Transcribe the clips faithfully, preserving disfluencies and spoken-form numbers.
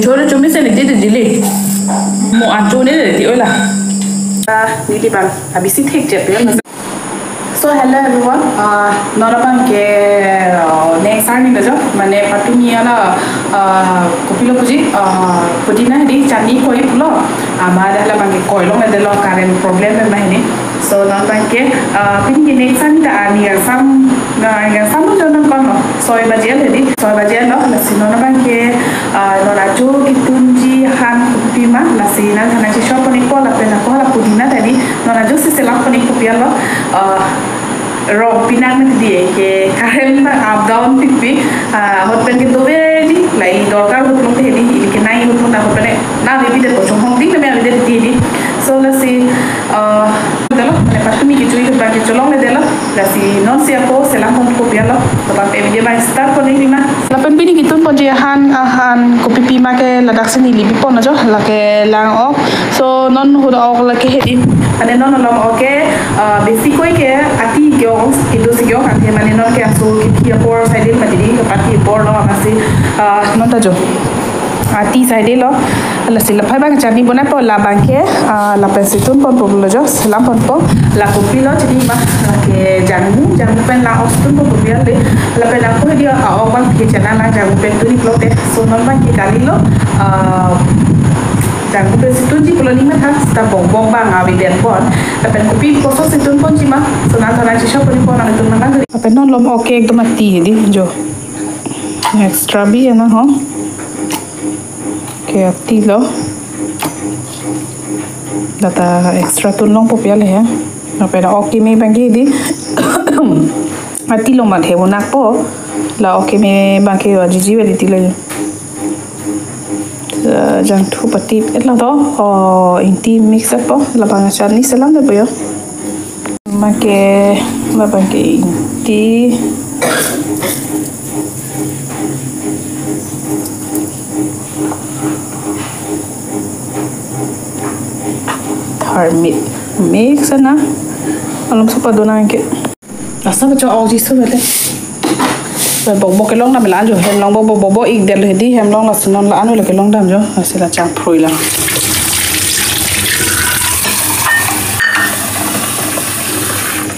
Choro chumi se niti de jili. Mo ancho ne de ti oila. Ah, niti bang abisi thekjep ya. So hello everyone. Ah, non abang ke, ah, next arni na jo. Mane patumi ala, ah, kopilo puji, ah, pudina di chani koi pulo. Ama hala abang ke koi longledetlo, current problem ma hini. So non abang ke, ah, pini ke next arni ta arni kangsam, na kangsam jo non kono. Soi baji hedi, soi baji lo, lasi non abang ke, ah, non ajo ketunji han kopima, lasi nangthan nangcheshop pon-ikpo lapen ako hala pudina ta di, non ajo si selam pon-ik kopi lo, ah, rong pinang nang di ke current na up down pipi, ah, ahut pen ke dover di, lahai dorkar ahut pulote hedi, ili ke nai ahut pulote ahut pen na bibi de pochong hong ding na me abi de di di. So lasi, ah, dalo, mane patumi kechui ahut abang ke cholongledetlo. Lasi non si ako selam pon kopi lo. Topa pe video abang start pon-ik ma. Lapen pini ketun ponji ahan, ahan kopipima ke ladak si neli bipon ajo, lake lang-ok. So non ahut ok lake hedi. Mane non along ok ke, ah, besi koi ke ati ke-ong, kedo si ke-ong, ati mane non ke aso kiki apor side ma di, pati apor lo amatsi, ah, non ta jo. Ati side lo. Lasi laphai abang chani bonai po labang ke, ah, lapen si tun pon po pulo jo, selam pon po. La kopilo chini ma, lake jangmu, jangmu pen la-ok si tun pon po bial de. Lapen ako hedi a-ok abang ke chana la jangmu pen tun-ik lote. So non abang ke kalilo, ah, jangmu pen si tunji pulo ni matha, seta bong bong abang avedet pon. Lapen kopi koso si tun ponji ma, so nangthan nangcheshop pon-ikpo, nangtun nang. Lapen non lom ok ke ekdom ati hedi jo. Extra bi ya na ho. Ke ati lo. Lata extra tun long po pial he. Lapen ok keme abang ke di. Ati lo mat he bo nak po. La ok keme abang ke wa jiji wa di ti lo. Eh, jangthu pati et lo to. Oh, ingti mix et po. Labang chani selam de po yo. Make, labang ke ingti. Tharmit mix na. Alom sopa dona ke. Asa bacho au ji so bete. Bok bok kelong dam la anjo, hem long bok bok bok bok-ikdet lo hedi, hem long lason la anu lo kelong dam jo, lasi la chang phrui lang.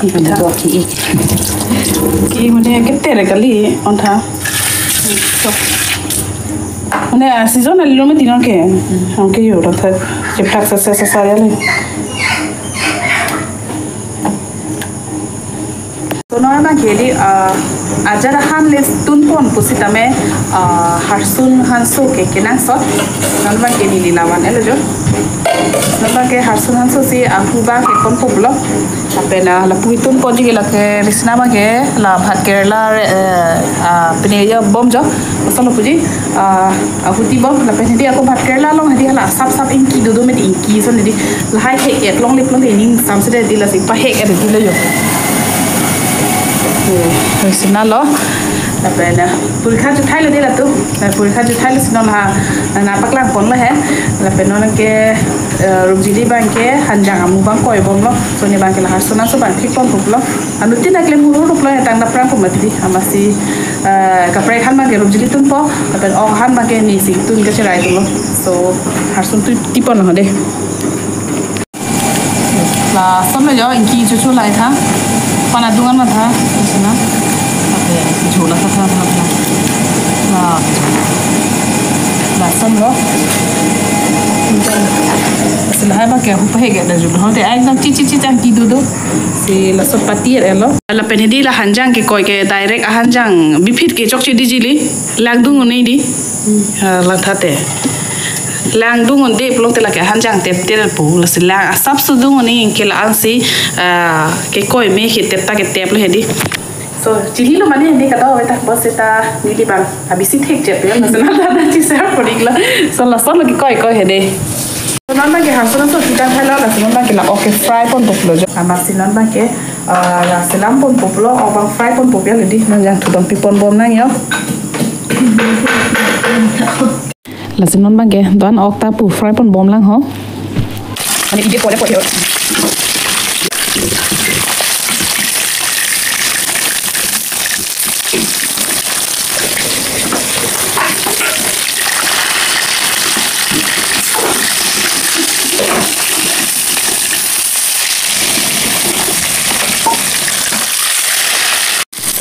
Anta. Bok ki-ik. Ki mane ke tere kali, anta. Mane, ah, season ali lo mati non ke. Ang ke yo, anta. Jeplak sa sa sa sa ya le. So non abang ke di, ah, ajat ahan le tun pon pusitame, ah, harsun hanso ke kenangsot. Non abang ke neli lavan et lo jo. Non abang ke harsun hanso si ahu abang ke pon po pulo. Lapen, ah, lapu tun ponji ke lake risna abang ke la bhat kerala, eh, ah, pine ya bom jo. Asal lapuji, ah, ahuti bom, lapen hedi ako bhat kerala along hedi hala sap sap ingki dodo me di ingki ason hedi lahai hek et longle longle ning samse hedi lasi pahek et hedi lo jo. Eh, risna lo. Lapen, ah, porikha juthai lo de latu. Eh, porikha juthai lo si non ha, na paklang pon lo he. Lapen non ke, eh, Rupjili abang ke hanjang amu abang koi bom lo. So ne abang ke la harsun hanso abang thik pon pulo. Anuttin aklem hurhur pulo, tangda prang pon mati di. Amatsi, eh, kaprek ahan abang ke Rupjili tun po, lapen ok ahan abang ke neli si tun kacherai tun lo. So, harsun tu ti pon lo de. Lason lo jo, ingki chuchu lai tha. Pan adung an ma tha, sina. Oke, chuchu la tha tha tha tha. La, lason lo. Sila hai abang ke ahu pahek et da ju. Hote ekdom chi chi chi chang ki dodo. Si laso pati et lo. Lapen hedi la hanjang ke koi ke direct ahanjang biphit ke chokche di jili. Lang dung un-e di. Ah, lang thate. Lang dung un-e pulote lake hanjang tep tel po. Lasi lang asap si dung un-e ke la-an si, ah, ke koi me ke tep ta ke tep lo hedi. So, chini lo mane hedi kado ta bos ta neli abang abisi thekjep ya, lason nangthan nangcheshare pon-ik lo. So, lason lo ke koi koi hedi. So, non abang ke harsun hanso kita thai lo, lason non abang ke la ok ke fry pon po pulo jo. Amatsi non abang ke, ah, la selam pon po pulo, ok abang fry pon po pulo hedi, non jangthu abang pi pon bom nang yo. Lasi non abang ke, do-an ok ta pu fry pon bom lang ho. Mane ide pole pole.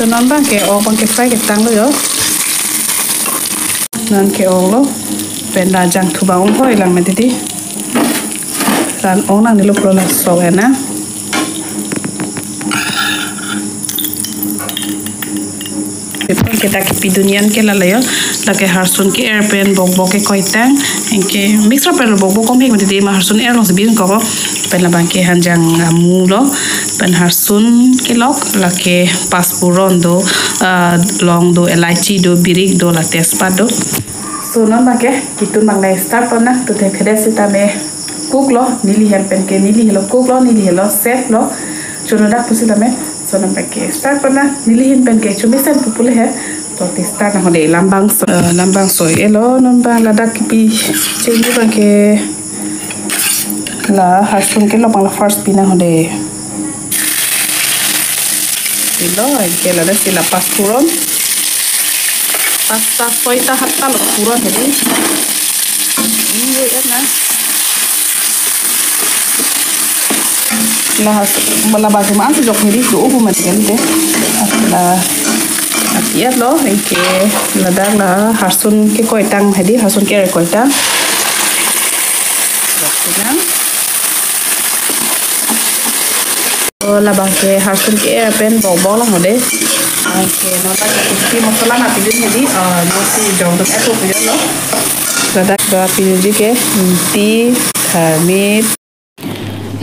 So non abangke ok abangke fry ketanglo jo. Non ke ok lo. Pen la jangthu abang ong hoi lang mati di. Ran ong nang nilo pulo laso ena. Ipon ke dak kipidun an ke lalo jo. Lake harsun ke-er pen bokbok kekoitang. Anke mix ra pen bokbok komhek mati di ma harsun er alongsi bidun kok. Pen labangke hanjang amu lo. Pen harsun kelok lake pasphuron do, ah, long do, elaichi do, birik do, la tejpat do. So non abangke kitun abang nai start pon nang, tuthe phede sitame cook lo, neli hem pen ke neli helo cook lo, neli helo chef lo. Chunu dak pusitame, so non abangke start pon nang, neli hem pen ke chumesen pupule he. To te start nang hode lambang so, eh, lambang so elo non abang ladak kipi chengji abangke la harsun kelok abang la first pi nang hode. Pilo, anke ladak si la pasphuron. Pasta soita hatta lo phuron hedi. Ini ya na. La has, labangke ma-an si jok hedi, do upu mati kan te. La, ati-et lo, anke ladak la harsun kekoitang hedi, harsun ke-er koitang. Jok si nang. Oh, labangke harsun ke-er pen bokbok lang hode. Anke non abangke ingti masala ma pidun hedi, ah, non si jongduk epo pidun lo. Ladak ba pidunji ke ingti, tharmit,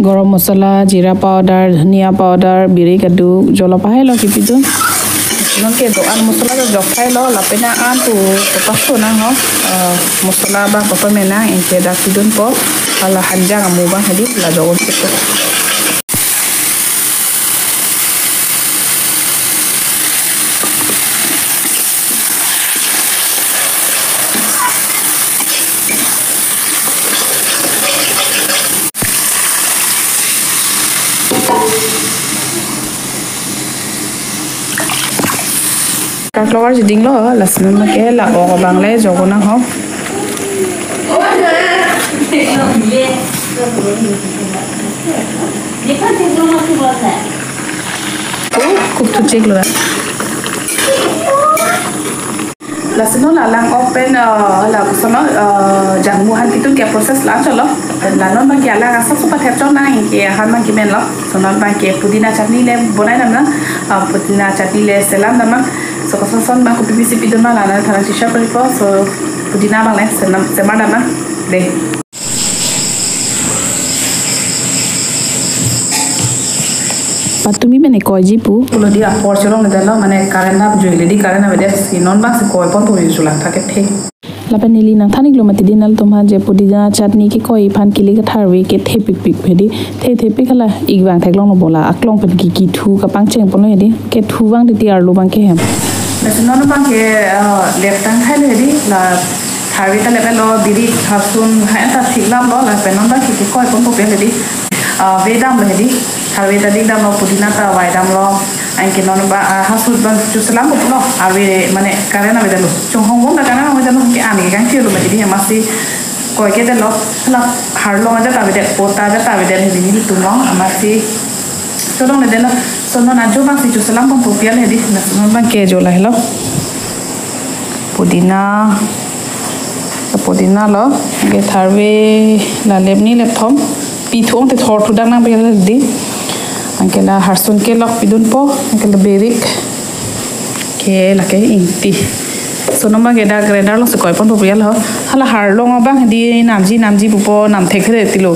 garam masala, jeera powder, dhania powder, birik aduk, jolo pahai lo kipidun. Non ke do-an masala do jok thai lo, lapen an pu papaso nang ho, ah, masala abang papa menang, anke dak pidunpo, hala hanjang amu abang hedi, la do-an kepo. Kaklok arji dinglo, lason abangke la ok abang le jok nang ho. Cook, cook to check lo. Lason la lang ok pen, eh, la sono, eh, jangmu aphan kitun ke process la cholo. La non abangke alang asap supa thep chon nang, anke aphan abangke men lo. So non abangke pudina chutney le bonai dam nang, ah, pudina chutney le selam dam nang. So koson son abang kopi pisi pidun ma la nang thalang shisha paripo. So pudina abang le selam, semar dam nang. De. Patumi mene koiji pu. Pulo di apor cholongledetlo, mane current ap juile di current avedet si non abang si koi pon pu chulang thak kethe. Lapen neli nangthan-iklo mati di nangtum aphan je pudina chutney kekoi aphan kili ke tharve kethe pikpik hedi. Thethe pik hala ik vang theklonglo bo la aklong pen ke kithu kapangcheng ponlo hedi. Kethu vang titi arlo abangke hem. Lason non abangke, ah, lep tang thailo hedi la tharve ta lep-etlo, birik, harsun ha-en ta thik damlo, lapen non abangke kekoi pon pu pen hedi. Ah, ve damlo hedi. Tharve ta dik damlo, pudina ta vai damlo. Anke non abang, ah, harsun abang chuselam pulo. Ave mane current avedet lo. Chonghong bom ta current avedet lo. Ke an ke kangthir lo mati di, amatsi koi kedetlo. Hala harlong ajat avedet, pot ajat avedet hedi nelitum lo. Amatsi cholongledetlo. So non ajo abang si chuselam pon pu pi al hedi. Lason abangke jo lahelo. Pudina. Pudina lo. Anke tharve la lep ni lep thom. Pithu ong te thor thu dang nang pi al hedi. Anke la harsun kelok pidunpo. Anke la birik. Ke lake ingti. So non abangke dak grinder alongsi koi pon pu pi al ho. Hala harlong abang hedi namji namji pupo, nam thekthe tilo.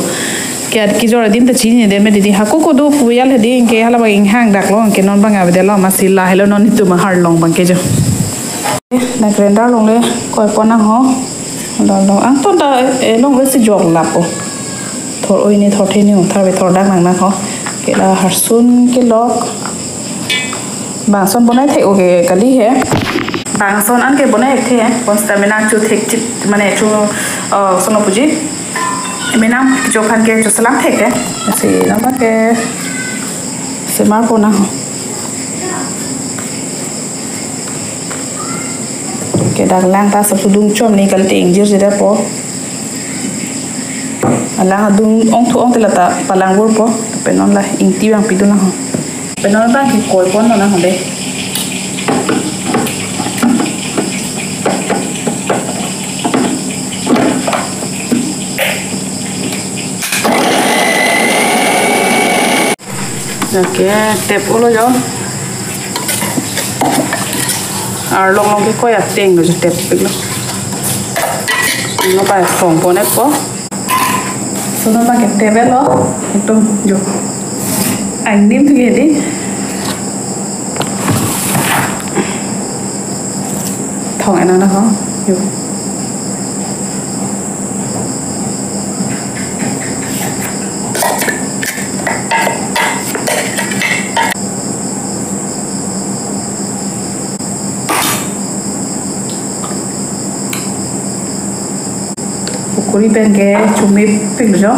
Ke ad kejor adim ta chinine det mati di, hako kodo pu pi al hedi, anke hala abang inghang daklo, anke non abang avedetlo, amatsi lahelo non itum aharlong abangke jo. La grinder along le koi pon nang ho. Lalo angton ta, eh, longve si jok lapo. Thor oi ni thor the ni thar ve thor dak nang nang ho. Ke la harsun kelok. Bang ason bonai thek-o ke kali he. Bang ason an ke bonai thek he. Bonsita menang chu thek chit mane chu, eh, sono puji. Menang kecho aphan ke chuselam thek he. Si nang abangke semar pon nang ho. Ke dak lang ta sap sudung chom ni kalite ingjir jeda po. Alang adung ong thu ong te la ta palang bor po. Pen non la ingti abang pidun nang ho. Pen non abangke koi pon nang ho de. Lake tep-olo jo. Arlong long ke koi ateng lo jo tep-iklo. Nonke thong pon-ikpo. So nonke tep-iklo. Ekdom jo. Angnim tu ye di. Thong-ik nang ho. Jo. Pokori pen ke chomepik jo.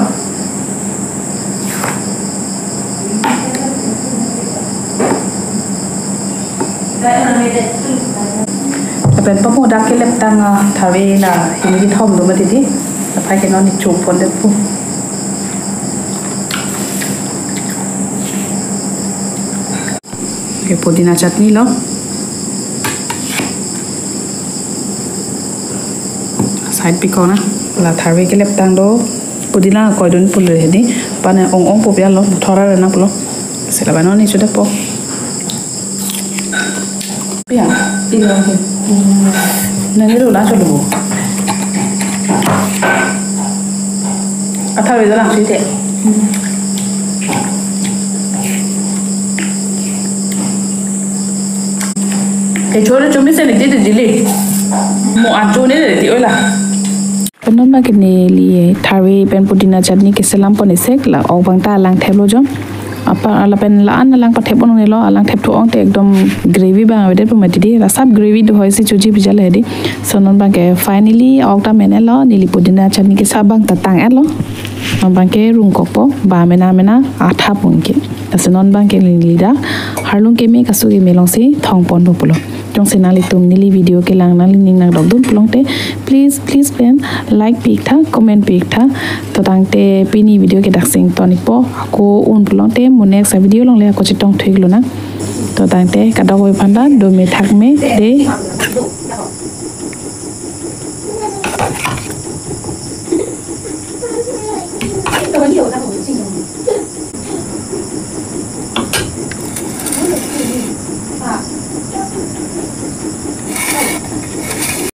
Lapen pamodak keleptang, ah, tharve la hini kethom do mati di. Lapen ke non ni chopon det po. Ke pudina chutney lo. Side pi kona. La tharve keleptang do. Pudina koidun pulo hedi. Pane ong ong po pia lo. Thora rena pulo. Sila bano ni chuda po. Pia. Ilo. Nani lo na chulo. Atharve dalang site. Kechoro chumi se niti de dili. Mo ancho ne de ti ola. Pen non bang ke neli tharve pen pudina chutney ke selam pon-ik sek la ok bang ta alang theplo jo. Apa lapen la-an alang pathep pon-iklo, alang thepthu ong te ekdom gravy bang avedet po mati di. La sap gravy do hoi si choji pija le di. So non bang ke finally ok ta men-iklo, neli pudina chutney ke sap bang ta tang-iklo. Non bang ke rungkokpo, ba mena mena atha pon ke. Lasi non bang ke neli dak arlong keme kasu keme along si thong pon do pulo. Jongsi nanglitum neli video kelang nangli ning nangdokdun pulote, please, please pen like pi-ik tha, comment pi-ik tha. To tangte pini video ke dak si ington-ikpo, ako un pulote mo next video along le ako chetong thu-iklo nang. To tangte kadokave aphan ta dome thakme de.